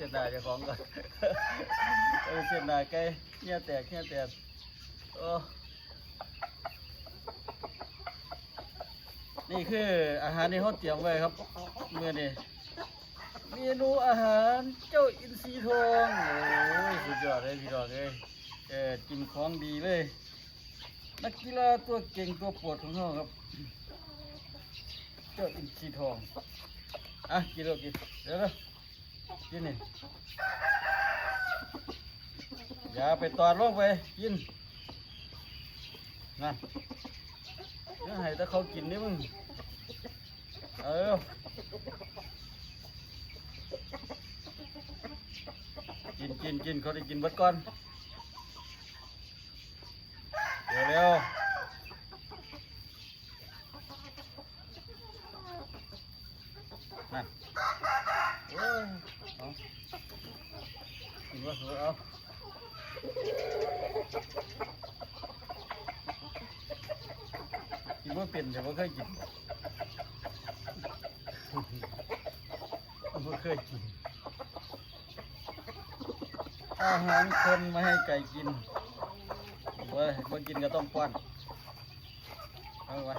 ເຊັດໜ້າເຈົ້າຂອງກ່ອນ ເອີ ເຊັດໜ້າໄກ່ ເຫື່ອແຕກ ເຫື່ອແຕກ ໂອ້ ນີ້ຄືອາຫານທີ່ເຮົາຕຽມໄວ້ຄັບ ມື້ນີ້ ເມນູອາຫານເຈົ້າອິນຊີທອງ ໂອ້ຍ ສຸດຍອດເລີຍພີ່ນ້ອງເອີຍ ເອີ ກິນຂອງດີເລີຍ ນັກກິລາຕົວເກັ່ງຕົວໂປດຂອງເຮົາຄັບ ເຈົ້າອິນຊີທອງ ອ່ະ ກິນໂລດ ກິນ ເດີໆ ກິນນີ້ ຢ່າໄປຕອດລົງໄປ ກິນ ນັ້ນ ຍັງໃຫ້ແຕ່ເຂົາກິນເດ້ມຶງ ເອີ ກິນ ກິນ ກິນ ເຂົາໄດ້ກິນເບິດກ່ອນ ເຮັດແລ້ວ ນັ້ນ ໂອ້ຍ ເອົາ ກິນບໍ່ ເອົາ ກິນບໍ່ເປັນ ແຕ່ບໍ່ເຄີຍກິນ ບໍ່ເຄີຍກິນ ອາຫານຄົນມາໃຫ້ໄກ່ກິນ ບໍ່ ບໍ່ກິນກໍຕ້ອງປ້ອນ ເອົາໄວ້